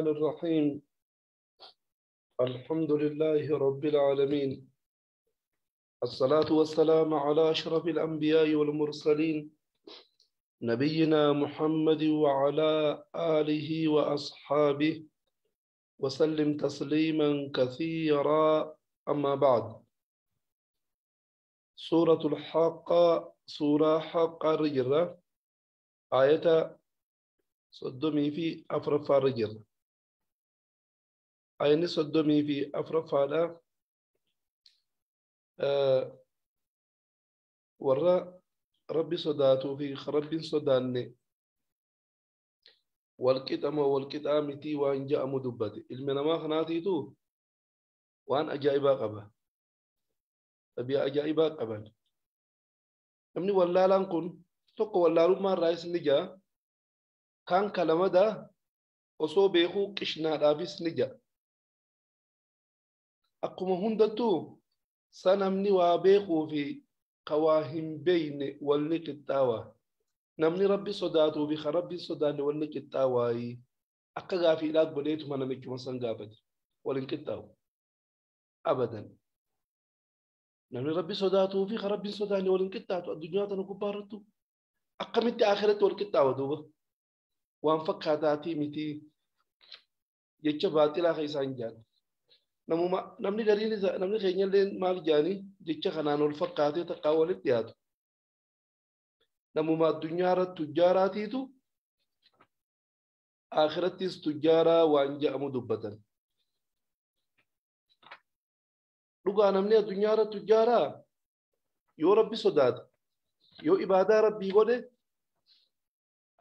الرحيم. الحمد لله رب العالمين، الصلاة والسلام على أشرف الأنبياء والمرسلين، نبينا محمد وعلى آله وأصحابه وسلم تسليما كثيرا. أما بعد، سورة الحاقة، سورة حق الرجل، آية صدمي في أفرفا الرجل، آية صدمي في أفرفا ورا ربي صداتو في ربي صداني والكتام والكتامتي وان جاء مدبتي المنما خناتي وان أجائبا قبا أبي أجائبا قبا namni wallaalaan kun tokko wallaalummaa irraayis ni jaa, kaan kalamadaa osoo beekuu qishnaadhaafis ni jaa. Akkuma hundattuu sa namni waa beekuu fi ka waa hin beeyne walni qixxaawaa. Namni rabbi sodaatuu fi ka rabbi sodaanne walni qixxaawaayi. Akka gaafiidhaa godheetuma namichuma san gaafate wal hin qixxaawu abadan. Namni rabbi sodaatuu fi ka rabbi sodaanne wal hin qixxaatu addunyaa tana gubbaa irrattu. Akkamitti akhiratti wal qixxaawa duuba? Waan fakkaataatii miti jecha baaxilaa keessaa hin jaan. Namuma namni gariin isa namni keenyallee maal jaanii jecha kanaan wal fakkaatee takkaa walitti dhiyaatu. Namuma addunyaa irratti tujjaaraatiitu akhirattis tujjaaraa waan jedhamu dubbatan. Dhugaa namni addunyaa irratti tujjaaraa yoo rabbi sodaate, yoo ibaadaa rabbii godhe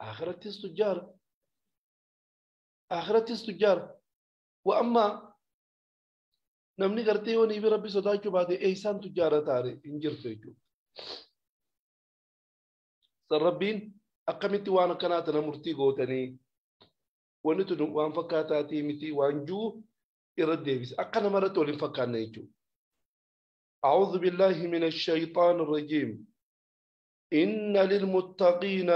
akhirattis tujjaara. Akhirattis tujjaara. Wa ammaa namni gartee yoo niifi rabbi sodaachuu baate eeysaan tujjaara taane hin jirtu jechuudha. San rabbiin akkamitti waan akkanaa tana murtii gootanii wanni tun waan fakkaataatii miti waan juu irra deebise akka namarratti wal hin fakkaanne jechuudha. أعوذ بالله من الشيطان الرجيم. إن للمتقين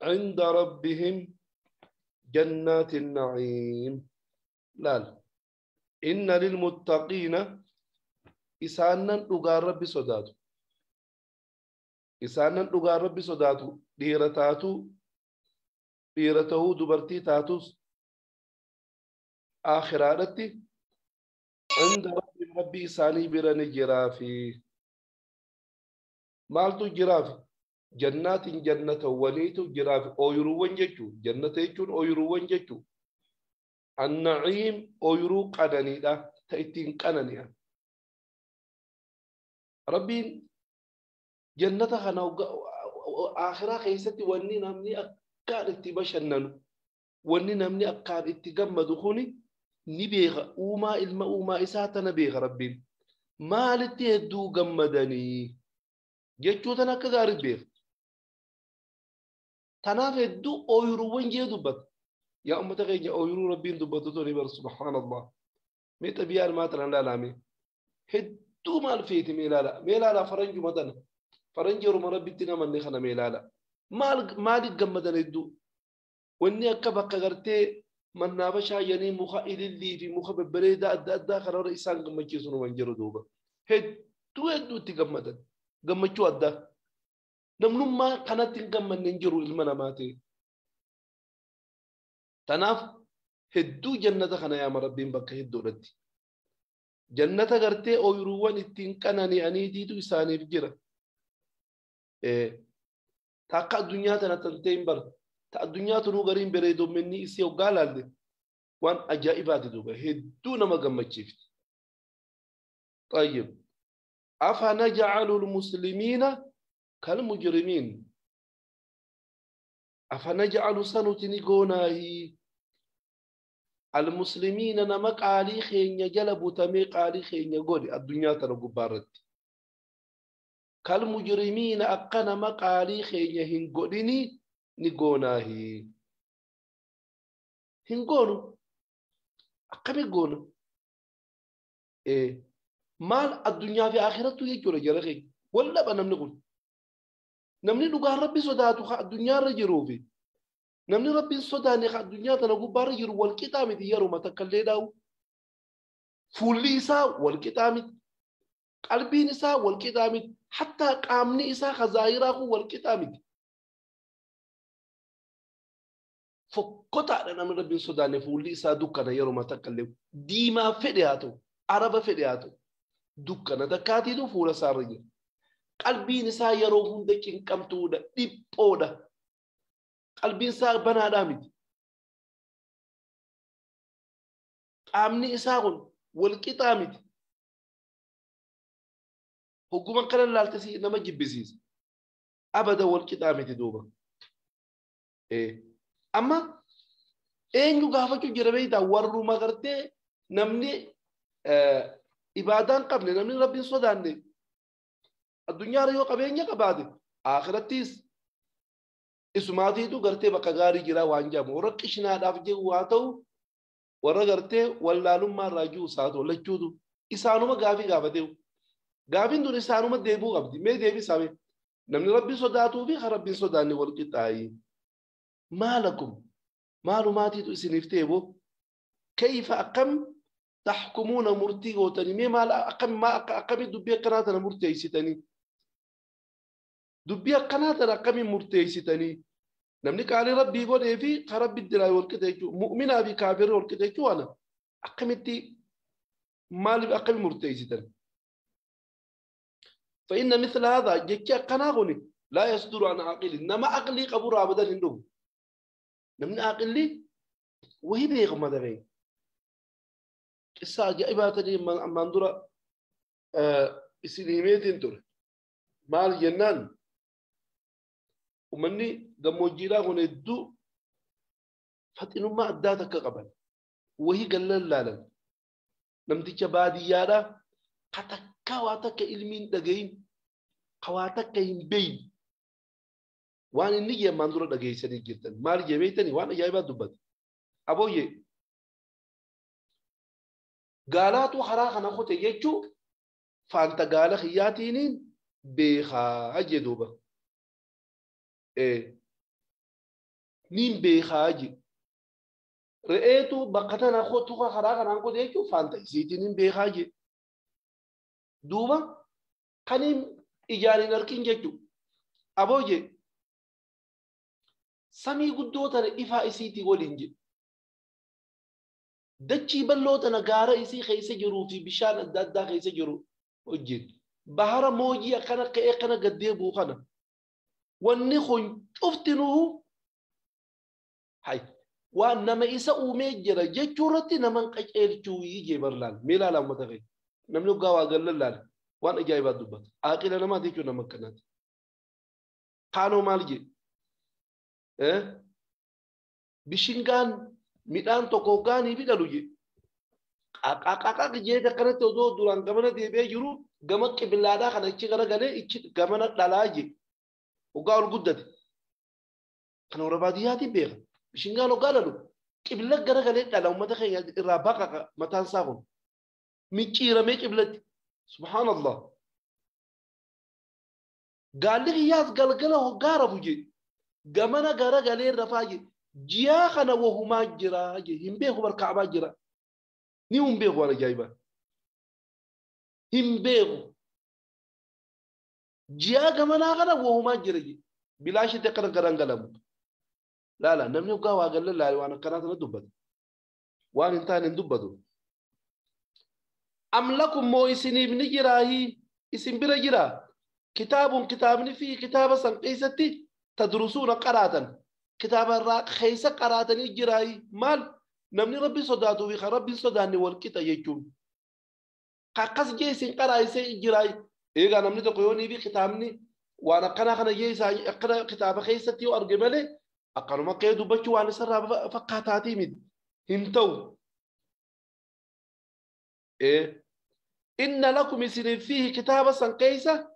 عند ربهم جنات النعيم. لا، إن للمتقين إسانا لغا ربي صداتو، إسانا لغا ربي صداتو ديرتاتو ديرته دبرتي تاتوس آخراتي عند ربي إساني برني جرافي مالتو جرافي جنات جنة ونيتو جرافي أويرو ونجتو جنة يجون أويرو ونجتو النعيم أويرو قناني لا تأتين قناني. ربي جنة خنا آخرة خيستي وني نمني أكاد اتبشنن وني نمني أكاد اتجمد خوني نبيغ وما إلما وما إساتا نبيغ ربي مالتي هدو جمدني جتشو تنا كغارب بيغ تناف هدو أويرو ونجي دبت يا أمة غيني أويرو ربي دبت توني بر سبحان الله ميت بيار ما ترى لا لامي هدو مال فيتي ميلالا ميلالا فرنجو مدن فرنجو رم ربي تنا من نخنا ميلالا مال مالك جمدن هدو وني أكبر كغرتي من نابشا يعني مخا إللي في مخا ببريدة أدى أدى خلال إنسان جمّتشي سنو من جرو دوبا هدو هدو تجمدن جمّتشو أدى نمنو ما قناة جمّن ننجرو المنا ماتي تناف هدو جنة خنا يا مربين بك هدو ردي جنة قرتي أو يروان التين كناني أني ديتو إساني بجرا إيه تاقا الدنيا تنتين بر تا الدنيا تنو غرين بريدو مني إسي وقال هذا وان أجائبات دوبا هدونا ما قمت. طيب أفنجعل المسلمين كالمجرمين أفنجعل سنتني قوناهي المسلمين نمك علي خين يجلب تميق علي خين يقولي الدنيا تنقو بارد كالمجرمين أقنا مك علي خين يهنقولني نقوناهي هنقولو أقمي قولو إيه مال الدنيا في آخرته يجوري جرخي ولا بنا نمني نمني لقى ربي صداتو الدنيا رجروفي Namni rabbiin sodaanne addunyaa tana gubbaarra jiru wal qixaa miti yeruma takka illee dhaa'u. Fuulli isaa wal qixaa miti. Qalbiin isaa wal qixaa miti. Hattaa qaamni isaa kazaayiraa kun wal qixaa miti. Fokkotaadha namni rabbiin sodaanne fuulli isaa dukkana yeruma takka illee. Diimaa fedhe haa ta'u, araba fedhe haa ta'u. Dukkana takkaatiitu fuula isaarra jira. Qalbiin isaa yeroo hunda cinqamtuudha, dhiphoodha. Qalbiin isaa banaadhaa miti. Qaamni isaa kun wal qixaa miti. Hogguma kana ilaalte nama jibbisiisa. Abada wal qixaa miti duuba. Amma eenyu gaafachuu jira beektaa warruma gartee namni ibaadaan qabne namni rabbiin sodaanne addunyaarra yoo qabeenya qabaate akhirattis isumaatiitu gartee bakka gaarii jira waan jedhamu warra qishinaadhaaf jiru haa ta'u warra gartee wallaalummaa irraa jiru isaa ta'u lachuutu isaanuma gaafii gaafateewu. Gaafiin tun isaanuma deebuu qabdi. Mee deebisaa mee? Namni rabbiin sodaatuu fi kan rabbiin sodaanne wal qixxaayi. Maalakum maalumaatiitu isiniif ta'e boo kayfa akkam taxkumuuna murtii gootanii mee maal akkam akkamii dubbii akkanaa tana murteessitanii? Dubbii akkanaa tana akkamiin murteessitanii? Namni qaalii rabbii godhee fi kan rabbi diraa wal qixa jechuudha. Mu'minaa fi kaafirri wal qixa jechuudha. Ana akkamitti maaliif akkamii murteessitan? فإن مثل هذا جتش قناغني لا يصدر عن عاقل إنما عقلي قبر أبدا هندو نمن عقلي وهي بيغ مدغي قصة جائبة تدي مندورة إسلامية تنتر مال جنان ومني دموجيرا غندو فتنو ما أداتك قبل وهي قال لا لا نمتي بادي يارا قتك waa takka ilmiin dhagayin waa takka hin beeyin waan inni jeemaan dura dhageessanii jirtan maal jee beektanii waan ajaa'ibaa dubbate abooyye gaalaatu karaa kana qote jechuu faanta gaala kiyyaatiiniin beekaa jee duuba niin beekaa jee re'eetu bakka tana qotu karaa kanaan qote jechuu faanta isiitiiniin beekaa jee duuba kanin ijaarin arkin jechu abooje samii guddoo tana ifaa isiitii waliin jedhe dachii bal'oo tana gaara isii keessa jiruu fi bishaan adda addaa keessa jiru wajjin bahara moojii akkana ka'ee akkana gaddeebuu kana wanni kun cuftinuu hay waan nama isa uumee jira jechuu irratti nama hin qaceelchuu jee barlaan mee ilaalaa uummata keenya. Namni hoggaa waa gallan laale waan ajaa'ibaa dubbata. Aaqila namaati jechuun nama akkanaati. Kaanoo maal jee? Bishingaan midhaan tokko hoggaanii fi dhalu jee. Qaaqaaqaaq jee akkanatti osoo duraan gamana deebi'ee jiru gama qibilaadhaa kana ichi garagalee ichi gamana dhalaa jee. Hoggaa ol guddate. Kana warra baadiyyaatiin beeka. Bishingaan hoggaa dhalu qibila garagalee dhala uummata keenya irraa baqaqa mataan isaa kun. Micciiramee qiblatti subhaanallah gaalli kiyyaas galgala hoggaa rafu jee gamana garagalee rafaa jee jiyaa kana wahumaa jira jee hin beeku barkaabaa jira ni hin beeku waan ajaa'ibaa hin beeku jiyaa gamanaa kana wahumaa jira jee bilaashitti akkana garangalamu laala namni hoggaa waa galla laale waan akkanaa sana dubbata waan hin taane hin dubbatu. أم لكم مو إسني من جراهي إسن برا جرا كتاب كتابني في كتاب سنقيستي تدرسون قراءة كتاب الراق خيسة قراءة جراهي مال نمني ربي صداتو في ربي صداني والكتا يجون قاقص جيسن قراءة سي جراهي إيه نمني تقيوني في كتابني وأنا قنا خنا جيسا أقرأ كتاب خيستي وأرجمله أقرأ ما قيدو بچو وأنا سر فقاتاتي مد هنتو إيه إن لكم إسن فيه كتابة سنقيسة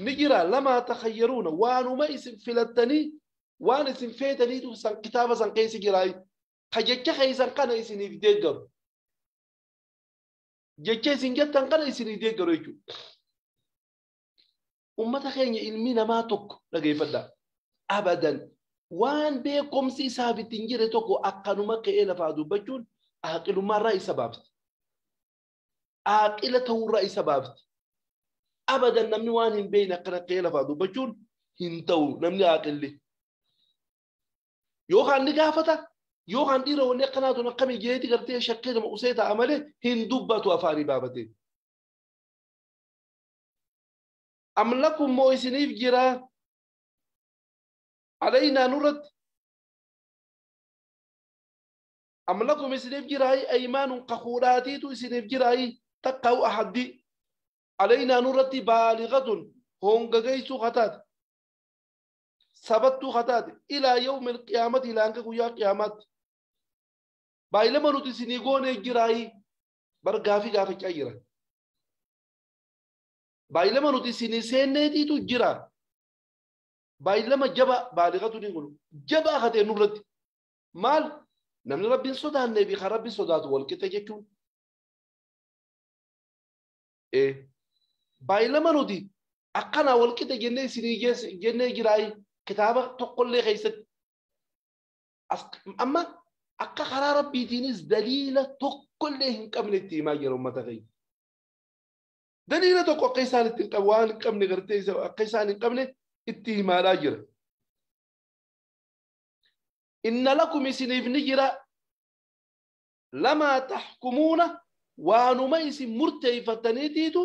نجرا لما تخيرون وانو ما إسن فلتني وان إسن فيتني كتابة سنقيسة جراي خجتش خيسا قنا إسن يدقر جتش إسن جتن قنا إسن يدقر يجو أمة خيني علمنا ما تك لقي فدا أبدا Waan beekumsi isaaf ittiin jire tokko akkanuma ka'ee lafaa dubbachuun aqilummaarraa isa baafti. Aqila ta'uurraa isa baafti. Abadan namni waan hin beekne akkana ka'ee lafaa dubbachuun hin ta'u namni aqilli. Yookaan ni gaafata yookaan dhiira wanni akkanaa tun akkamii jeeti gartee shakkee nama usee ta'a malee hin dubbatu afaanii baafatee. Am lakum moo isiniif jira alaynaa nurratti am lakum isiniif jiraayi aymaanun kakuudhaatiitu isiniif jiraayi takkaa'u ahaddi alaynaa nurratti baaligatun hongagaysuu kataate sabattuu kataate ilaa yawmi alqiyaamati ilaa hanga guyyaa qiyaamaatti baay'ilama nuti isinii goonee jiraayi bar gaafii gaafachaa jira baay'ilama nuti isinii seenneetiitu jira baay'ilama jaba baaligatu ni kun jabaa katee nurratti maal namni rabbiin sodaannee fi kan rabbiin sodaatu wal qixa jechuun baay'ilama nuti akkanaa wal qixa jennee isinii jennee jiraayi kitaaba tokkollee keessatti amma akka karaa rabbiitiinis daliila tokkollee hin qabne itti himaa jira uummata keenya. Daliila tokko akka isaan itti hin qabne waan hin qabne gartee akka isaan hin qabne itti himaadhaa jira. Inna lakum isiniif ni jira lamaa taxkumuuna waanuma isin murteeffataniitiitu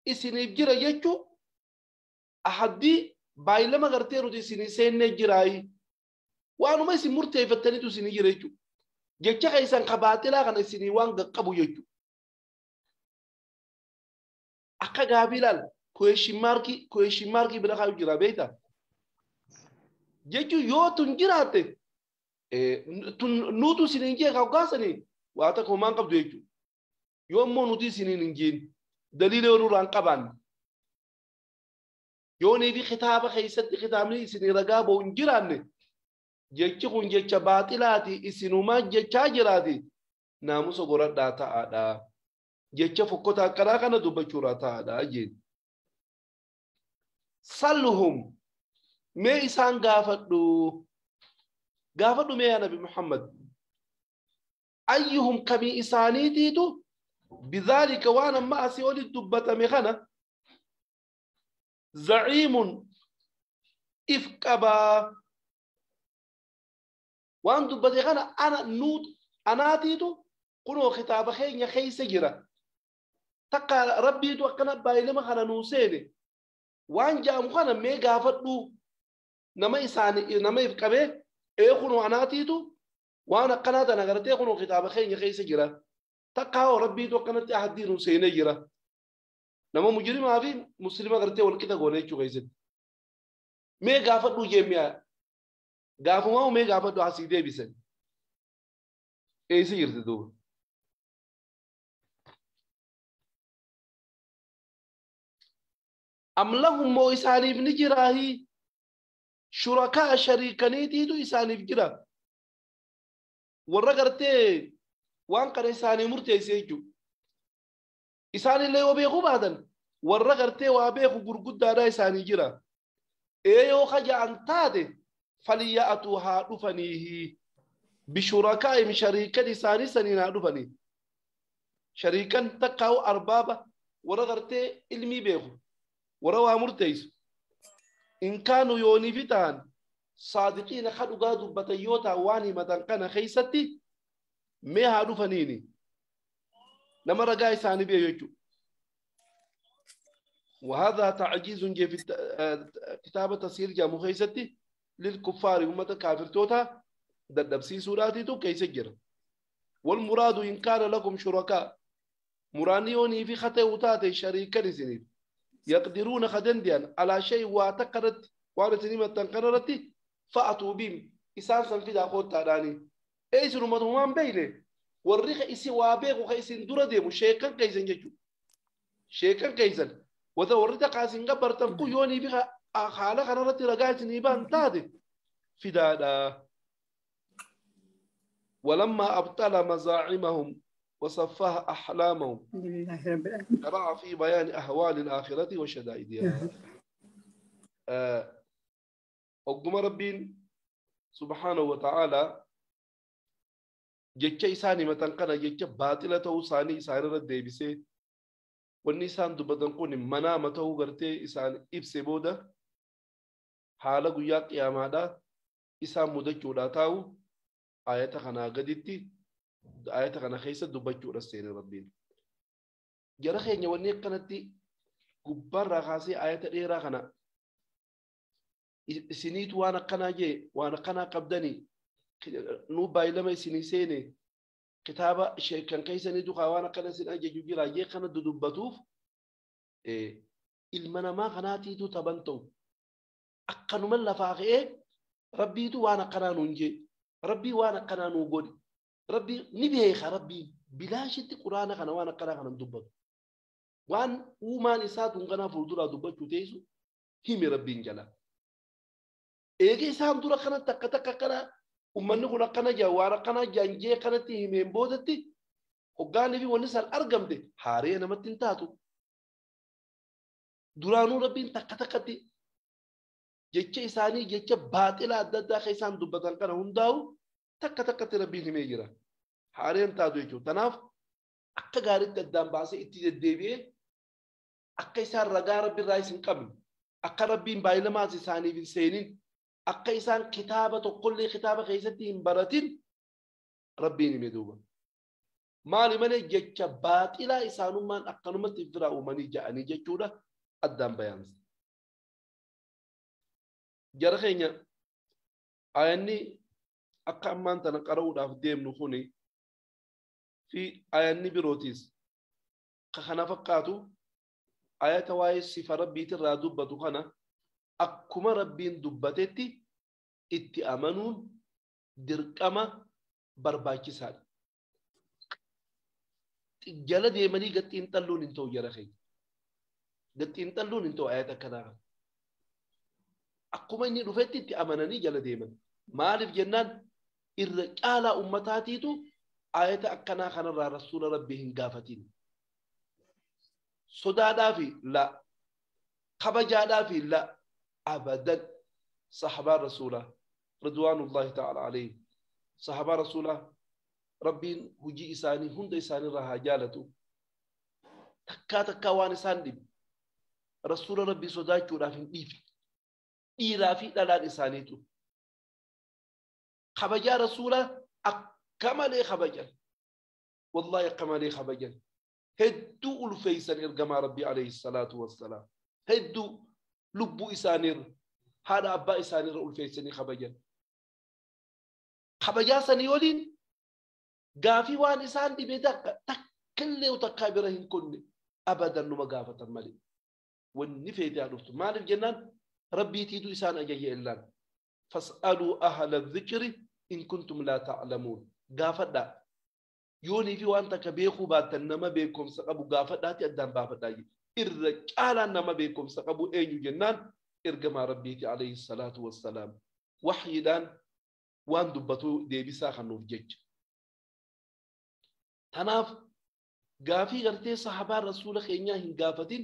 isiniif jira jechuu ahaddii baay'ilama gartee nuti isinii seennee jiraayi. Waanuma isin murteeffataniitu isinii jira jechuudha. Jecha keessan ka baaxilaa kana isinii waan qaqqabu jechuudha. Akka gaabii ilaal question markii bira kaa'u jira beektaa? Jechuun yoo tun jiraatte nuutu isiniin jee kaasanii waa takka homaan qabdu jechuudha. Yoo immoo nuti isiniin hin jeen daliila yoo nurraa hin qabaanne yoo niifi kitaaba keessatti kitaabni isinii ragaa ba'u hin jiraanne jechi kun jecha baaxilaati isinumaa jechaa jiraati naamusa goradhaa ta'aadha. Jecha fokkota akkanaa kana dubbachuurraa ta'aadha jeen. Salluhum mee isaan gaafadhu gaafadhu mee yaa Nabi Muhammad ayyuhum kamii isaaniitiitu bidhaalika waan amma asii olitti dubbatame kana zaciimun if qabaa waan dubbate kana ana nuut anaatiitu kunoo kitaaba keenya keessa jira takka rabbiitu akkana baay'ilama kana nuu seene waan jaamu kana mee gaafadhu nama isaani nama if qabee ee kunoo anaatiitu waan akkanaa tana gartee kunoo kitaaba keenya keessa jira takka hoo rabbiitu akkanatti ahaddii nuu seenee jira nama mujrimaa fi muslima gartee wal qixa goone jechuu keessatti mee gaafadhu jeemiyaa gaafumaa mee gaafadhu asii deebisan eessa jirti duuba am lahum moo isaaniif ni jiraahi shurakaa shariikaniitiitu isaaniif jira warra gartee waan kana isaanii murteesse jechuudha. Isaanillee yoo beekuu baatan warra gartee waa beeku gurguddaadhaa isaanii jira. Ee yoo kaja'an taate faliyyaa'atu haa dhufaniihi bishurakaa'im shariikan isaanii saniin haa dhufanii. Shariikan takkaa'u arbaaba warra gartee ilmii beeku warra waa murteessu. In kaanuu yooniifi ta'an saadiqiina ka dhugaa dubbatan yoo ta'an waan himatan kana keessatti mee haa dhufaniini. Nama ragaa isaanii beeku jechuudha. وهذا تعجيز في كتابة تسهيل جامو خيستي للكفار أمة كافر توتا دبسي سوراتي تو كيس جرا والمراد إن كان لكم شركاء مرانيوني في خطأ وتاتي شريكا لسنين يقدرون خدنديان على شيء واتقرت وارتني تنقررتي فأتوا بهم إسان في داخل تاراني أي سنو مدهمان بينه والريخ إسي وابيغ وخيسين دورة ديمو شيكا كيسن جيجو شيكا كيسن وذا ورد قاسين قبر تنقو يوني بها خالق ررتي رقاعت نيبان تادي فدادا ولما أبطل مزاعمهم وصفها أحلامهم شرع في بيان أهوال الآخرة وشدائدها. أقوم ربين subhaanahu wa ta'aalaa jecha isaan himatan kana jecha baaxila ta'uu isaanii isaanirra deebisee wanni isaan dubbatan kun manaama ta'uu gartee isaan ibse booda haala guyyaa qiyaamaadhaa isaan mudachuudhaa taa'u ayata kanaa gaditti ayata kana keessa dubbachuudha seene Rabbiin. Jara keenya wanni akkanatti gubbaarraa kaasee ayata dheeraa kana isiniitu waan akkanaa jee waan akkanaa qabdanii nu baay'ilama isinii seene kitaaba sheekan keessanii dukaa waan akkana isin ajaju jira jee kana dudubbatuuf ilma namaa kanaatiitu taban ta'u akkanuma lafaa ka'ee Rabbiitu waan akkanaa nuun jee Rabbii waan akkanaa nuu godhi Rabbii ni beeka Rabbiin bilaashitti quraana kana waan akkanaa kana dubbatu waan uumaan isaa tun kanaa fuulduraa dubbachuu teessu himi Rabbiin jala. Eega isaan dura kanatti akka takka akkana ummanni kun akkana jaa waan akkana jaanjee kanatti himeen boodatti hoggaanii fi wanni isaan argamte haaree namatti hin taatu. Duraanuu Rabbiin takka takkatti jecha isaanii jecha baaxila adda addaa kan isaan dubbatan kana hundaa'u takka takkatti Rabbiin himee jira. Haaree hin taatu jechuudha. Kanaaf akka gaariitti addaan baasee itti deddeebi'ee akka isaan ragaa Rabbi irraa isin qabne akka Rabbiin baay'ilamaas isaaniif hin seenin akka isaan kitaaba tokkollee kitaaba keessatti hin baratin Rabbiin hime duuba. Maali malee jecha baaxilaa isaanummaan akkanumatti iftiraa uumanii ja'anii jechuudha addaan bayaansa. Jara keenya ayanni akka ammaan tana qara'uudhaaf deemnu kuni fi ayanni birootis ka kana fakkaatu ayata waa'ee sifa Rabbiitirraa dubbatu kana akkuma Rabbiin dubbatetti itti amanuun dirqama barbaachisaadha. Jala deemanii gaxiinxalluun hin ta'u jara keenya. Gaxiinxalluun hin ta'u ayata akkanaa kana. Akkuma inni dhufetti itti amananii jala deeman. Maaliif jennaan irra caalaa ummataatiitu ayata akkanaa kanarraa rasuula Rabbii hin gaafatin. Sodaadhaafi la, kabajaadhaafi la, abadan sahabaa rasuulaa ridwaanullahi ta'ala alayhi. Sahabaa rasuulaa Rabbiin hujii isaanii hunda isaaniirraa haa jaalatu. Takkaa takkaa waan isaan dhibe rasuula Rabbii sodaachuudhaaf hin dhiifne. Dhiiraa fi dhalaan isaaniitu. Kabajaa rasuulaa akka malee kabajan. Wallaahi akka malee kabajan. Hedduu ulfeeysan ergamaa Rabbii alayhi salaatu wassalaam. Hedduu lubbuu isaaniirra haadha abbaa isaaniirra ulfeeysanii kabajan. Kabajaa sanii waliin gaafii waan isaan dhibe takka takkillee takkaa bira hin kunne abadan numa gaafatan malee. Wanni feetee haa dhuftu. Maaliif jennaan Rabbiitiitu isaan ajaje illaan. Fas'aluu ahla dhikri in kuntum laa ta'lamuun. Gaafadhaa. Yoonii fi waan takka beekuu baattan nama beekumsa qabu gaafadhaati addaan baafadhaa jedhe. Irra caalaan nama beekumsa qabu eenyu jennaan ergamaa Rabbiiti alayhi salaatu wassalaam. Waxyiidhaan waan dubbatu deebisaa kan nuuf jecha. Tanaaf gaafii gartee sahabaan rasuula keenyaa hin gaafatin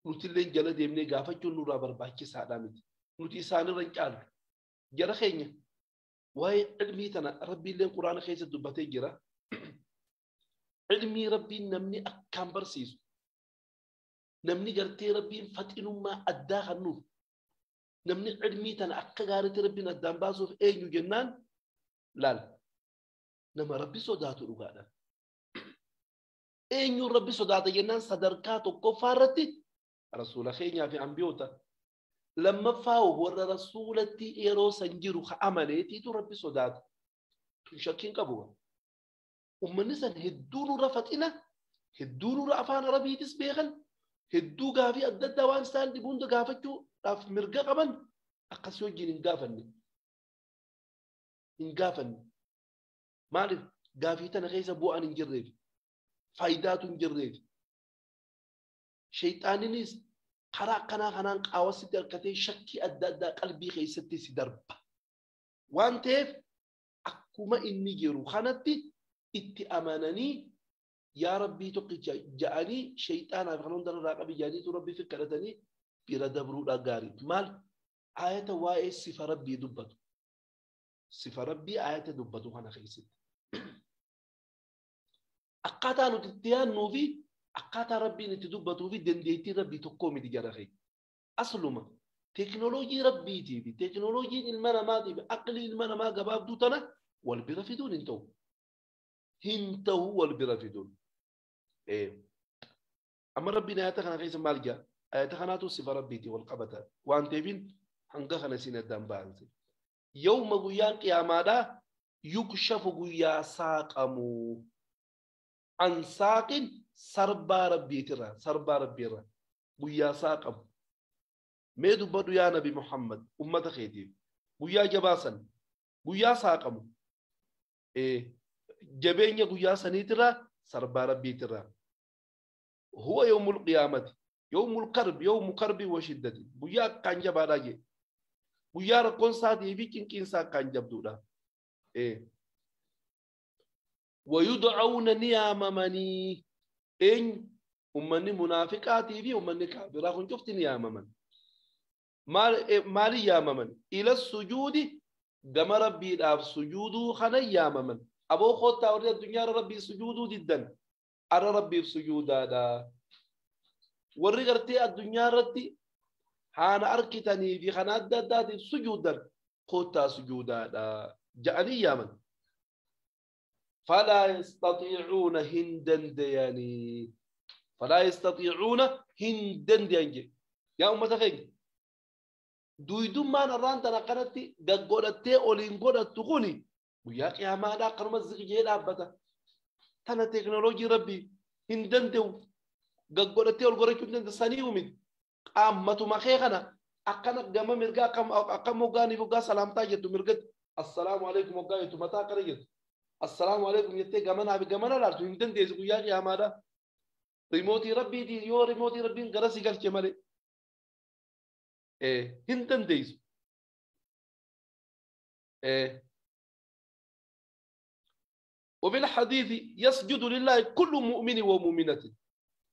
nutillee jala deemnee gaafachuun nurraa barbaachisaadha miti. Nuti isaanirra hin caallu. Jara keenya waa'ee ilmii tana Rabbiillee quraana keessa dubbatee jira. Ilmii Rabbiin namni akkaan barsiisu. Namni gartee Rabbiin faxinummaa addaa kan nuuf. Namni ilmii tana akka gaariitti Rabbiin addaan baasuuf eenyu jennaan laal. Nama Rabbi sodaatu dhugaadha. Eenyuun Rabbi sodaata jennaan sadarkaa tokkoffaa irratti rasuula keenyaa fi ambiyoota. Lammaffaa warra rasuulatti yeroo san jiru ka amaneetiitu Rabbi sodaata. Tun shakkiin qabu. Ummanni san hedduu nurra faxina, hedduu nurra afaan Arabiitis beekan, hedduu gaafii adda addaa waan isaan dhibu hunda gaafachuudhaaf mirga qaban akkasii wajjin hin gaafanne. Hin gaafanne. Maaliif gaafii tana keessa bu'aan hin jirreef, faayidaatu hin jirreef. Shayxaaninis karaa akkanaa kanaan qaawwasitti harkatee shakkii adda addaa qalbii keessatti si darba. Waan ta'eef akkuma inni jiru kanatti itti amananii yaa Rabbii tokkicha ja'anii shayxaanaaf kan hunda irraa qabi ja'aniitu Rabbii fi kadhatanii bira dabruudha gaarii. Maal ayata waa'ee sifa Rabbii dubbatu. Sifa rabbii ayata dubbatu kana keessatti. Akkaataa nuti itti yaadnuu fi akkaataa rabbiin itti dubbatuu fi dandeettiin rabbii tokkoo miti jara keenya. Asluma teekinooloojii rabbiitii fi teekinooloojiin ilma namaatii fi aqlii ilma namaa gabaabduu tana wal bira fiduun hin ta'u. Hin ta'u wal bira fiduun. Amma rabbiin ayata kana keessa maal jaa? Ayata kanaatu sifa rabbiitii wal qabata. Waan ta'eefin hanga kana isin addaan ba'anse. Yawma guyyaan qiyaamaadhaa yukshafu guyyaa saaqamu. An saaqin sarbaa rabbiitirraa sarbaa rabbiirraa guyyaa saaqamu. Mee dubbadhu yaa Nabi Muhammad ummata keetiif guyyaa jabaasan guyyaa saaqamu. Jabeenya guyyaa saniitirraa sarbaa rabbiitirraa. Huwa yawmul qiyaamati yawmul karbi yawmu karbi wa shiddati guyyaa akkaan jabaadhaa jee. Guyyaa rakkoon isaatii fi cinqiin isaa akkaan jabduudha. Wayud'awna ni yaamamanii eenyu ummanni munaafiqaatii fi ummanni kaafiraa kun cufti ni yaamaman. Maali yaamaman? Ila sujuudi gama rabbiidhaaf sujuuduu kana yaamaman. Aboo koottaa warri addunyaarra rabbii sujuuduu diddan arra rabbiif sujuudaadha. Warri gartee addunyaarratti haana arkitanii fi kana adda addaatiif sujuudan koottaa sujuudaadha ja'anii yaaman. Falaa yastatiicuuna hin dandayanii. Falaa yastatiicuuna hin dandayan jedhe. Yaa ummata keenya duydummaan arraan tana akkanatti gaggodhattee oliin godhattu kuni guyyaa qiyaamaadhaa akkanuma ziqijee dhaabbata. Tana teekinooloojii rabbii hin danda'u gaggodhattee ol godhachuu hin danda'u sanii miti. Qaammatuma kee kana akkana gama mirgaa akkam hoggaaniif hoggaa salaamtaa jettu mirgatti assalaamu alaikum hoggaa jettu mataa akkana jettu assalaamu alaikum jettee gamanaa fi gamana laaltu hin dandeessu guyyaa qiyaamaadha. Rimootii rabbiitiin yoo rimootii rabbiin gara si galche malee hin dandeessu. وفي الحديث يسجد لله كل مؤمن ومؤمنة.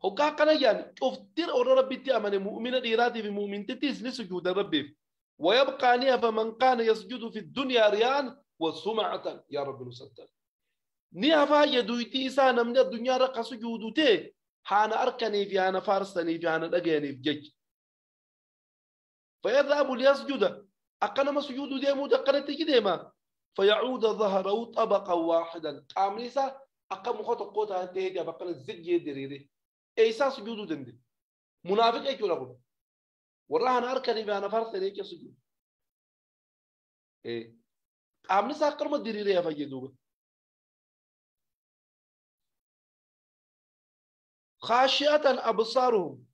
هوكا كان يعني افتر اور ربي تي مؤمنة ديراتي في مؤمن تتيس لسجود ربي ويبقى نيا فمن كان يسجد في الدنيا رياء وسمعة يا رب نستر نيا فا يدويتي إسانا من الدنيا رقا سجودتي حانا أركني في أنا فارسني في أنا دقيني في جج فيذهب ليسجد أقنما سجود ديمو دقنتي ديما فيعود ظهره طبقا واحدا قامليسا أقام خطو قوتها انتهي بقنا الزج دريري إيسا سجودو دندي منافق أيكو لقل والله أنا أركني بأنا فرثني إيكي سجود إيه قامليسا أقرم الدريري يا فجدوبة خاشئة أبصارهم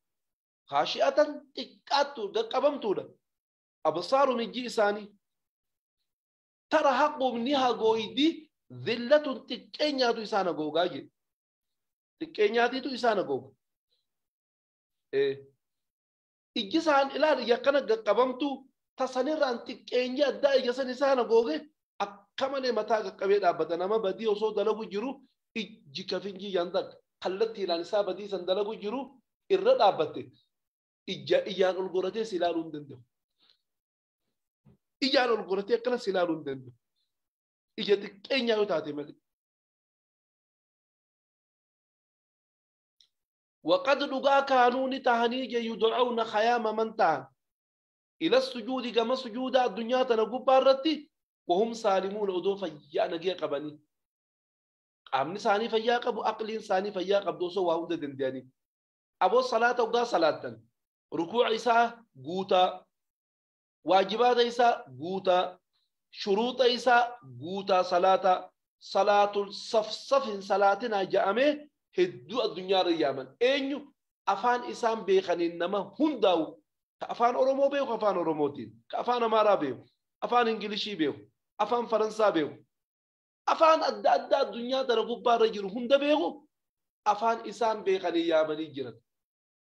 خاشئة تكاتو دقبمتو أبصارهم يجي إساني ترهقهم نها قويدي ذلة تكينياتو إسانا قوغاجي تكينياتي إسانا قوغ إيه إجسان إلى يقنا قبمتو تصنيران تكينيا دا إجسان إسانا قوغي أكمل متى قبيل أبدا نما بدي وصو دلقو جرو إجي كفنجي يندق قلتي لانسا بدي سندلقو جرو إرد أبتي إجا إيان القرتي سلالون دندو إيان القرتي كلا سلالون دندو إجا تكينيا يتاتي ملي وقد لقا كانوا نتهنيج يدعون خيام من تهن إلى السجود كما سجود الدنيا تنقو بارتي وهم سالمون أدو فيا نجي قبني قامني ساني فيا قبو أقلين ساني فيا قبدو سو واهود دنداني أبو صلاة وقا صلاة ركوع إساء قوتا واجبات إساء قوتا شروط إساء قوتا صلاة صلاة الصف صف صلاتنا جاءمه hedduu addunyaa irra yaaman eenyu afaan isaan beekaniin nama hundaa'u ka afaan Oromoo beeku afaan Oromootiin ka afaan Amaaraa beeku afaan Ingilishii beeku afaan Faransaa beeku afaan adda addaa addunyaa tana gubbaa irra jiru hunda beeku afaan isaan beekanii yaamanii jiran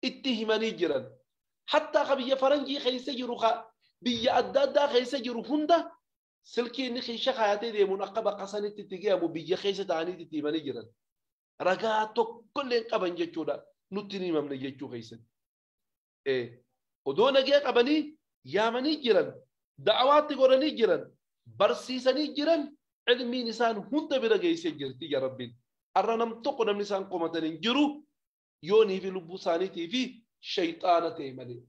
itti himanii jiran hattaa ka biyya faranjii keessa jiru ka biyya adda addaa keessa jiru hunda silkii inni keessa kaayatee deemuun akka bakka sanitti itti ge'amu biyya keessa ta'anii itti himanii jiran. Ragaa tokkollee qaban jechuudha nutti ni himamne jechuu keessatti. Odoo nagee qabanii yaamanii jiran da'awaatti godhanii jiran Barsiisanii jiran cilmiin isaan hunda bira geessee jirti yaa Rabbiin. Arra nam tokko namni isaan komatan hin jiru yoonii fi lubbuu isaaniitii fi shayxaana ta'e malee.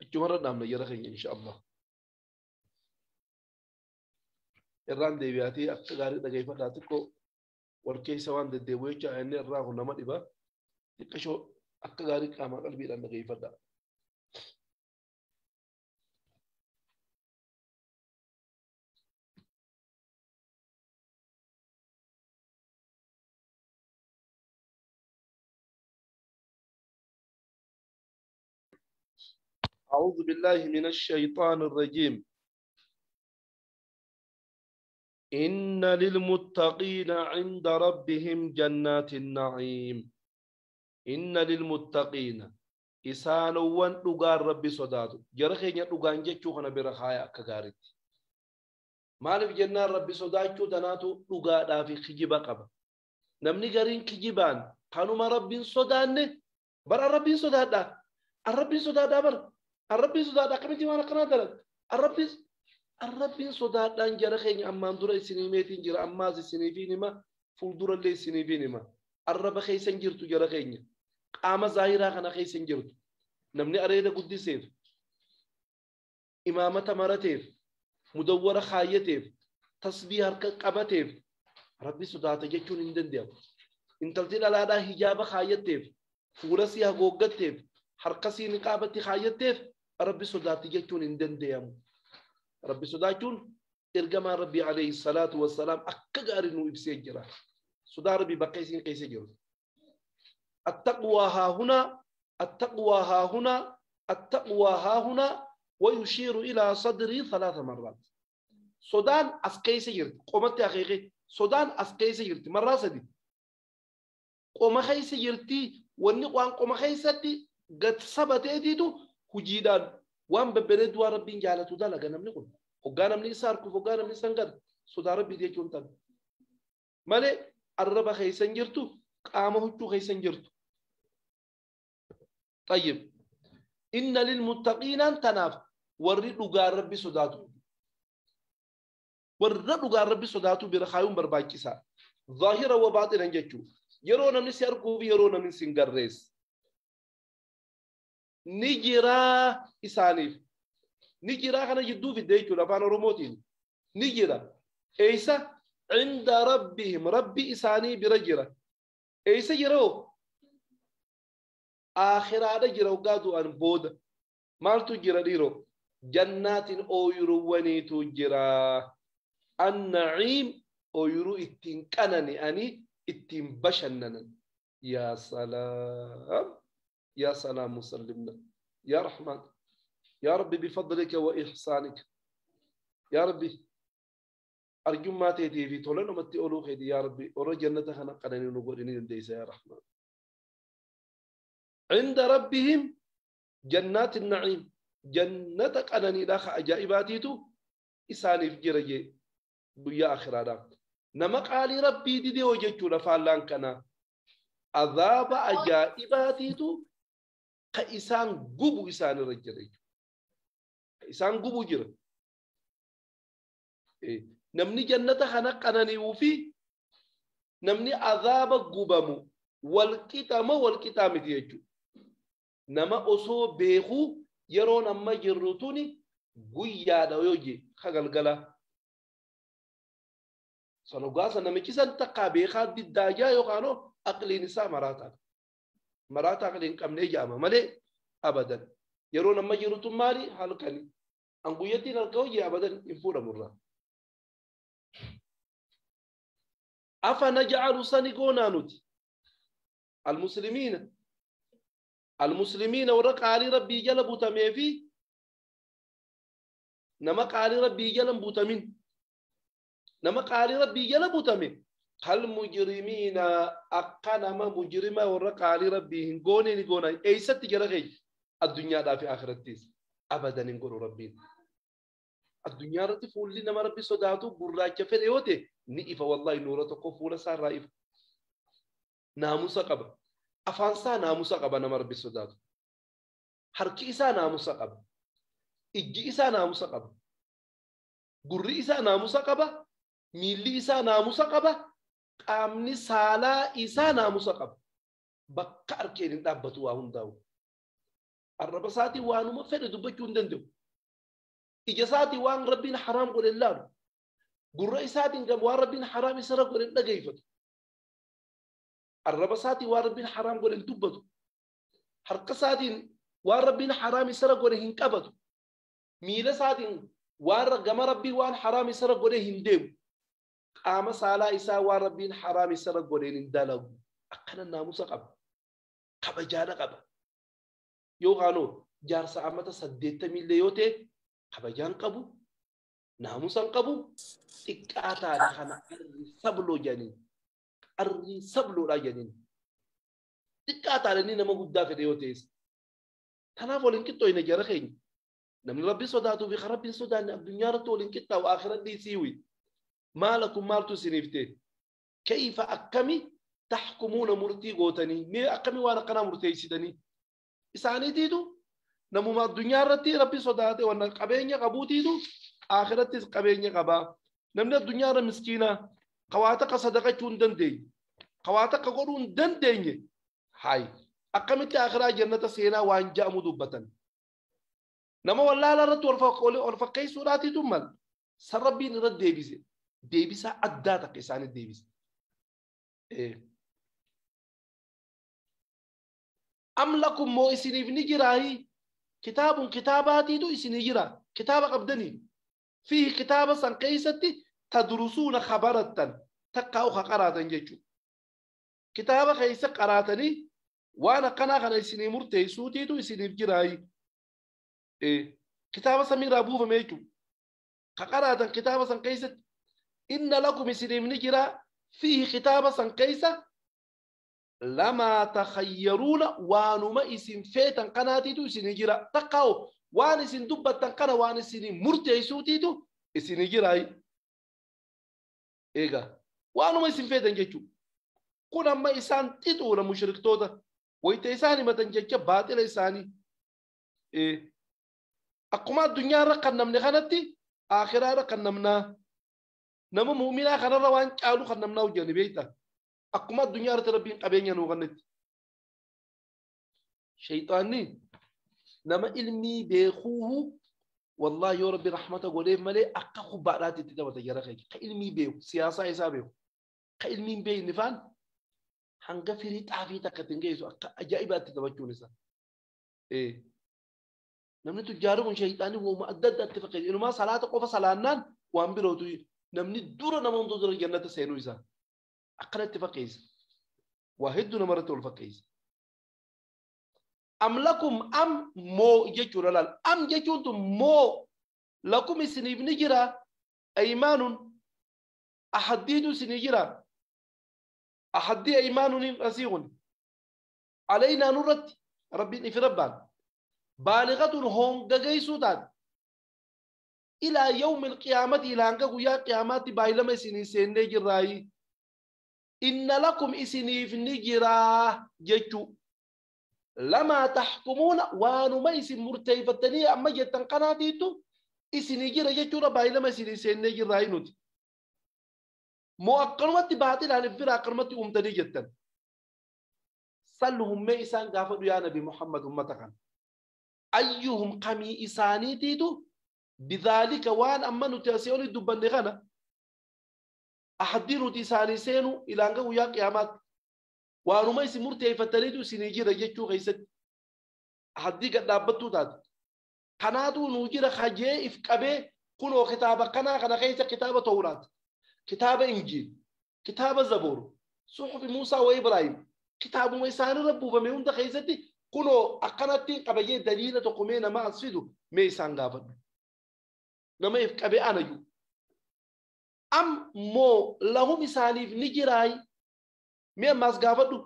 Achumarra dhaabna jara keenya insha Allah. Irraan deebi'aatee akka gaarii dhageeffadhaa xiqqoo wal keessa waan deddeebi'u jecha inni irraa kun nama dhiba xiqqashoo akka gaarii qaamaa qalbiidhaan dhageeffadhaa. أعوذ بالله من الشيطان الرجيم. إن للمتقين عند ربهم جنات النعيم. إن للمتقين إسانوان دغار ربي صداتو جرخين دغان جچو خنا برخايا كغاريت مالف جنان ربي صداتو تناتو دغادا في خجبا قبا نمني غرين خجبان كانوا ربي صدان بر ربي صدادا الربي صدادا بر الربي صدادا كمتي وانا قنا دلت الربي صدادان جرخين أمان درا سنيمتين جرا أماز سنيفينما فولدرا لي سنيفينما الرب خيسن جرتو جرخين قام ظاهرا خنا خيسن جرتو نمني أريد قدسيف إمامة مرتيف مدورة خايتيف تسبيح قبتيف ربي صداتا جتون اندنديو انتلتي لالا حجاب خايتيف فورسي هغوغتيف حرقسي نقابتي خايتيف ربي صداتا جتون اندنديو ربي صداچون إرجما ربي عليه الصلاة والسلام أكجار إنه إبسيجرا صدا ربي بقيسين قيسجر التقوى ها هنا التقوى ها هنا التقوى ها هنا ويشير إلى صدري 3 مرات. صدان أسقيسجر قومت أخيقي صدان أسقيسجرتي مرة سدي قوم خيسجرتي والنقوان قوم خيستي قد سبتيتو هجيدان وان ببرد وربي جالتو دلغ نمني قل وغانا مني ساركو وغانا مني سنغر صدا ربي دي جونتان مالي الرب خيسن جرتو قامه هجو خيسن جرتو. طيب إن للمتقين تناف ورد غار ربي صداتو ورد غار ربي صداتو برخايون برباكيسا ظاهرا وباطنا جچو يرو نمني ساركو يرو نمني سنغريس نجرا إسانيف نجرا خنا جدو في ديكو لفان روموتين نجرا إيسا عند ربهم ربي إساني برجرا إيسا جرو آخر هذا جرو قادو أن بود مالتو جرا ديرو جنات أويرو ونيتو جرا النعيم أويرو إتين كنني أني إتين بشنن. يا سلام يا سلام مسلمنا يا رحمن يا ربي بفضلك وإحسانك يا ربي أرجو ما تيتي في تولن ومتي أولو خيدي يا ربي أرى جنتها نقلني ونقول إني نديس يا رحمن. عند ربهم جنات النعيم جنة قنني داخل أجائباتيتو إساني في جرجي بيا آخر هذا نمق علي ربي دي دي وجهتو لفعلان كنا عذاب أجائباتيتو كإسان قبو إسان الرجل إسان قبو جرى إيه. نمني جنة خنقنني وفي نمني عذاب قبمو والكتام والكتام ديجو نما أصو بيخو يرون أما جرتوني قويا دويجي خغلغلا سنوغاسا نمكيسان تقا بيخا دي يوغانو أقلي نساء مراتا مراتا أقلين كم نيجاما مالي أبدا يرون أما جرتون مالي حالكني أنقويتين الكوجي أبدا إنفورا مرة. أفنجعل سنقونا نوتي المسلمين المسلمين ورق علي ربي جل بوتمي في نمق علي ربي جل بوتمين نمق علي ربي جل بوتمي المجرمين أقنما مجرما ورق علي ربي هنقوني نقونا أي ست جرغي الدنيا دا في آخرتيس أبدا نقول ربي الدنيا رتي فولي نما ربي صداتو براك فريوتي نئف والله نورة قفولة سار رائف ناموسا قبا أفانسا ناموسا قبا نما ربي صداتو Harki isaa naamusa qaba. Ijji isaa naamusa qaba. Gurri isaa naamusa qaba. Miilli isaa naamusa qaba. Qaamni saalaa isaa naamusa qaba. Bakka harkeen hin dhaabbatu waa hundaa'u. Arraba isaatiin waanuma fedhe dubbachuu hin danda'u. Ija isaatiin waan Rabbiin haraam godhe hin laalu. Gurra isaatiin waan Rabbiin haraam isarra godhe hin dhageeffatu. Arraba isaatiin waan Rabbiin haraam godhe hin dubbatu. Harka isaatiin waan Rabbiin haraam isarra godhe hin qabatu. Miila isaatiin waan gama Rabbii waan haraam isarra godhe hin deemu. Qaama saalaa isaa waan Rabbiin haraam isarra godhe hin dalagu. Akkana naamusa qaba. Kabajaadha qaba. Yookaanoo jaarsa amata 80 illee yoo ta'e kabajaan qabu, naamusan qabu, xiqqaataadha kana arri sabloo jedhaniin. Arri sabloodha jedhaniin. Xiqqaataadha inni nama guddaa fedhe yoo ta'es. Kanaaf waliin qixxooyne jara keenya. Namni Rabbi sodaatuu fi Rabbiin sodaanne addunyaa irratti waliin qixxaawu aakhira dhiisiiwi. Maalakum maaltu isiniif ta'e? Kayfa akkami taxkumuuna murtii gootanii? Mee akkami waan akkanaa murteessitanii? Isaaniitiitu namuma addunyaa irratti Rabbi sodaate waan qabeenya qabuutiitu aakhirattis qabeenya qabaa. Namni addunyaa irra miskiinaa kawaata akka sadaqachuu hin dandeenye, kawaata akka godhuu hin dandeenye, hayi akkamitti aakhiraa jannata seenaa waan ja'amu dubbatan. Nama wallaala irratti wal fakkeessuudhaatiitu mal san Rabbiin irra deebise. Deebisaa addaa takka isaaniif deebise. Am lakum moo isiniif ni jiraayi? Kitaabun kitaabaatiitu isinii jira. Kitaaba qabdanii. Fiihi kitaaba san keessatti tadrusuuna khabarattan takkaa uka qaraatan jechuudha. Kitaaba keessa qaraatanii waan akkanaa kana isinii murteessuutiitu isiniif jiraayi. Kitaaba samiirraa buufame jechuudha. Ka qaraatan kitaaba san keessatti inna lakum isiniif ni jira fiihi kitaaba san keessa lamaa takhayyaruuna waanuma isin feetan kanaatiitu isinii jira. Takkaa'u waan isin dubbattan kana waan isinii murteessuutiitu isinii jiraayi. Egaa waanuma isin feetan jechuudha. Kun amma isaan xixuudha mushriktoota. Wayita isaan himatan jecha baaxila isaanii. Akkuma addunyaa irra kan namne kanatti aakhiraa irra kan namnaa. Nama muuminaa kanarra waan caalu kan namnaa hojjanne beektaa. Akkuma addunyaa irratti Rabbiin qabeenya nuu kennetti. Shayxaanni nama ilmii beekuuhu wallaahi yoo Rabbi rahmata godheef malee akka kubbaadhaatti itti taphata jara keenya. Ka ilmii beeku siyaasaa isaa beeku. Ka ilmii hin beekne faan hanga firii xaafii takka ittiin geessu akka ajaa'ibaatti taphachuun isaa. Namni tujjaarri kun shayxaanni wooma adda addaatti fakkeessa. Inumaa salaata qofa salaannaan waan birootu namni dura nama hunda dura jannata seenuu isaa. Akkanatti fakkeessa. Waa hedduu namarratti ol fakkeessa. Am lakum am moo jechuudha laal. Am jechuun tun moo lakum isiniif ni jira aymaanun ahaddiitu isinii jira. Ahaddii aymaanun asii kun alaynaa nurratti Rabbiin ifi rabbaan baaligatun hongageessuu taate ilaa yawmi alqiyaamati ilaa hanga guyyaa qiyaamaatti baay'ilama isinii seennee jirraayi. Inna lakum isiniif ni jiraa jechuu. Lamaa taxkumuuna waanuma isin murteeffattanii amma jettan kanaatiitu isinii jira jechuudha baay'ilama isinii seennee jirraayi nuti. Moo akkanumatti baaxilaan if bira akkanumatti uumtanii jettan. Salluhum mee isaan gaafadhu yaa Nabi Muhammad ummata kana. Ayyuhum kamii isaaniitiitu bidhaalika waan amma nuti asii oli dubbanne kana ahaddii nuti isaanii seenu ilaan guyyaa qiyaamaatti waanuma isin murteeffattaniitu isinii jira jechuu keessatti ahaddii gad dhaabbattuu taate. Kanaatu nuu jira hajee if qabee kunoo kitaaba kanaa kana keessa kitaaba Tawraat, kitaaba Injiil, kitaaba Zabuur, suxufi Muusaa wa Ibraahim, kitaabuma isaanirra buufame hunda keessatti kunoo akkanatti qabayyee daliila tokko mee nama as fidu mee isaan gaafadhu. Nama if qabee anayyuu. Am moo lahum isaaniif ni jiraayi mee ammaas gaafadhu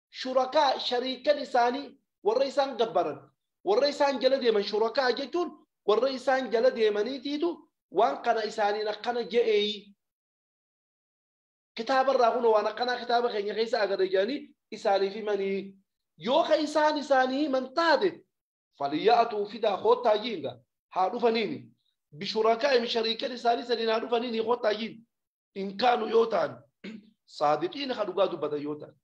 shurakaa shariikan isaanii warra isaan gabbaran warra isaan jala deeman shurakaa jechuun warra isaan jala deemaniitiitu waan kana isaaniin akkana je'eeyi. Kitaaba irraa kunoo waan akkanaa kitaaba keenya keessa agarre jedhanii isaaniif himanii yoo ka isaan isaanii himan taate Falyaatu fidaa koottaa jiinga haa dhufaniini. Bishurakaa'im shariikan isaanii saniin haa dhufaniini koottaa jiin. In kaanu yoo ta'an saadiqiina ka dhugaa dubbatan yoo ta'an.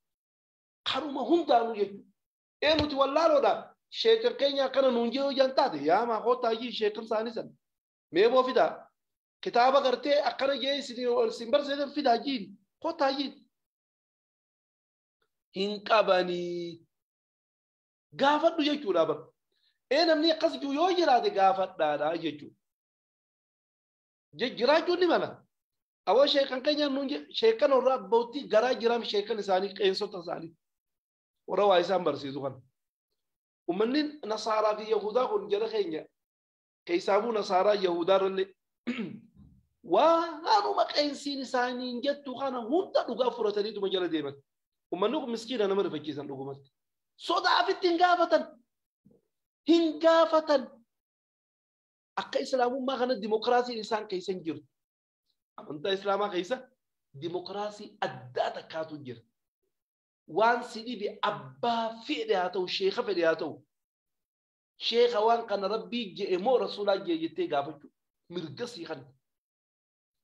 Karuma hundaanuu jechuudha. Ee nuti wallaaloodha. Sheekan keenya akkana nuun jee hojjan taate yaamaa koottaa jiin sheekan isaanii san. Meeboo fidaa. Kitaaba gartee akkana jee isin barsiisan fidaa jiin koottaa jiin. Hin qabanii. Gaafadhu jechuudha bara. Ee namni akkas jiru yoo jiraate gaafadhaadha jechuudha. Jiraachuun ni mala. Awwa sheekan keenya nuun sheekan warra abbootii garaa jiraam sheekan isaanii qeensota isaanii. Warra waa isaan barsiisu kana. Uummanni Nasaaraa fi Yahudaa kun jala keenya keessaafuu Nasaaraa Yahudaa irrallee waanuma qeensiin isaanii hin jettu kana hunda dhugaa fudhataniituma jala deeman. Uummanni kun miskiina nama rifachiisan dhugumatti. Sodaafitti hin gaafatan. Hin gaafatan. Akka islaamummaa kana dimokiraasiin isaan keessa hin jirtu. Amantaa islaamaa keessa dimokiraasii addaa takkaatu jira. Waan si dhibe abbaa fedhe haa ta'u sheeka fedhe haa ta'u sheeka waan kana rabbii je'e moo rasuulaa je'e jettee gaafachuu mirga sii kanne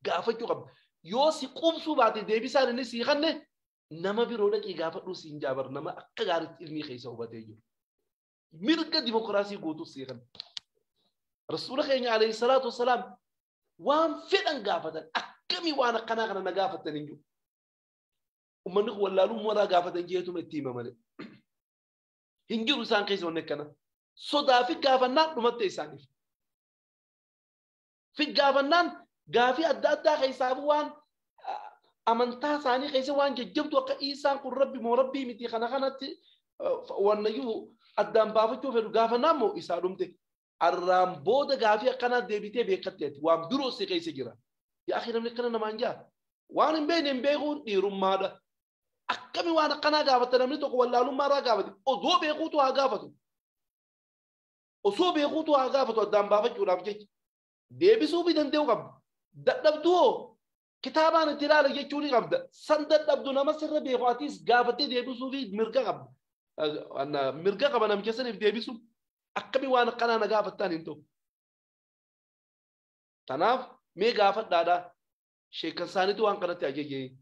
gaafachuu qabda. Yoo si quubsuu baate deebisaan inni sii kanne nama biroo dhaqii gaafadhuu siin jaabar nama akka gaariitti ilmii keessa hubatee jiru. Mirga dimokiraasii guutuu sii kanne. Rasuula keenya alayhi salaatu wasalaam waan fedhan gaafatan akkamii waan akkanaa kana na gaafatan hin jiru. Uummanni kun wallaalummaa irraa gaafatan jeetuma itti hima malee. Hin jiru isaan keessa wanni akkana. Sodaa fi gaafannaan dhumatte isaaniif. Fi gaafannaan gaafii adda addaa keessaa waan amantaa isaanii keessa waan jajjabdu akka isaan kun rabbi moo rabbii miti kana kanatti wannayyuu addaan baafachuu fedhu gaafannaan moo isaa dhumte. Arraan booda gaafii akkanaa deebitee beekatteeti waan biroo si keessa jira. Yaa akhi namni akkana namaan jaa. Waan hin beekne hin beekuun dhiirummaadha. Akkami waan akkanaa gaafata namni tokko wallaalummaa irraa gaafate osoo beekuutu haa gaafatu. Osoo beekuutu haa gaafatu addaan baafachuudhaaf jecha. Deebisuu fi danda'uu qabda. Dadhabduu hoo kitaabaan itti ilaala jechuu ni qabda. San dadhabdu nama sirra beeku atis gaafattee deebisuu fi mirga qabda. Mirga qaba namicha saniif deebisu. Akkami waan akkanaa na gaafattaan hin ta'u. Kanaaf mee gaafadhaadha. Sheekan isaaniitu waan kanatti ajajee.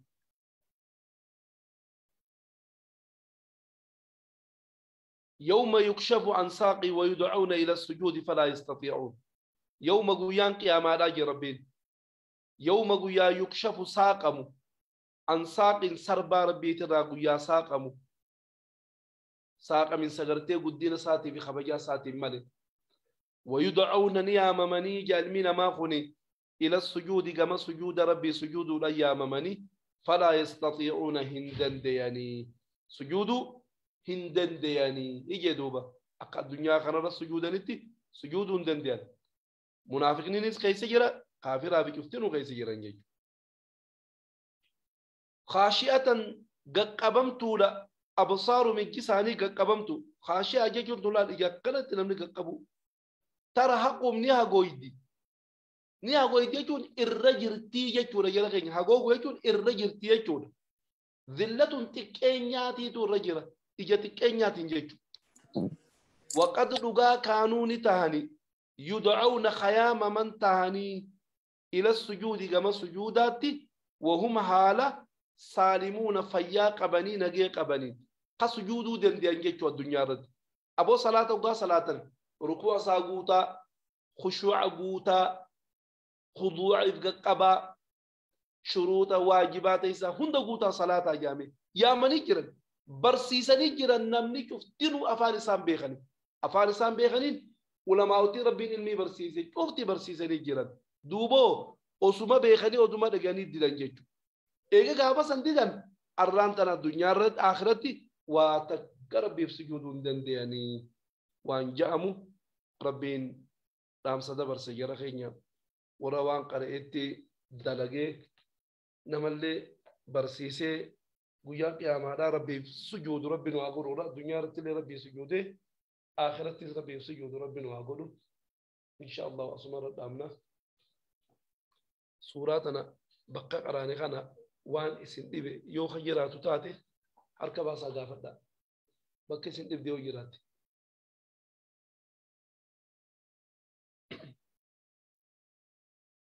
يوم يكشف عن ساق ويدعون إلى السجود فلا يستطيعون. يوم قيان قياما راجي ربين. يوم قيا يكشف ساقم عن ساق سربا ربي ترى قيا ساقم. ساق من سغرتي قدين ساتي في خبجا ساتي مالي. ويدعون نيام مني جالمين ما خني إلى السجود كما سجود ربي سجود الأيام مني فلا يستطيعون هندا دياني. سجود هندا دياني يجي دوبا أقا الدنيا خنرى سجودا نتي سجود هندا ديان. منافقين نيس كيس جرا كافر أبي كفتنو كيس جرا نجي. خاشئة قبمتو أبصار من جساني قبمتو خاشئة جيجون دولار إجا كانت نمني قبو ترهقهم نيها قويدي نيها قويدي جون الرجرتي جون رجل هاقوغو جون الرجرتي جون ذلة تكينياتي تو الرجرة إجا تكينياتي جيجون وقد لغا كانوا تهاني يدعون خيام من تهاني إلى السجود كما سجوداتي وهم حالة سالمون فيا قبني نجي قبني قسجودو دين دين جيتو الدنيا رد أبو صلاة وقا صلاة ركوع ساقوتا خشوع قوتا خضوع قبا شروط واجبات إسا هند قوتا صلاة جامع يا مني جرن برسيسني جرن نمني كفتنو أفارسان بيخني أفارسان بيخنين ولما أوتي ربين المي برسيسي كفتي برسيسني جرن دوبو أسوما بيخني أدوما دقاني ديدن جيتو إيجا غابا سنديدن أرانتنا الدنيا رد آخرتي وتقرب بسجود دندياني وان جامو ربين رامسا دبر سجرا خينيا وروان قرئتي دلقي نملي برسيسي قيا قياما ربي سجود ربي نواقلو الدنيا رتلي ربي سجوده آخرتي ربي سجود ربي نواقلو إن شاء الله وأصمر الأمنة سوراتنا بقى قراني خنا وان اسن ديبه يو خجراتو تاتي harka baasaa gaafadhaa. Bakka isin dhibde yoo jiraatte.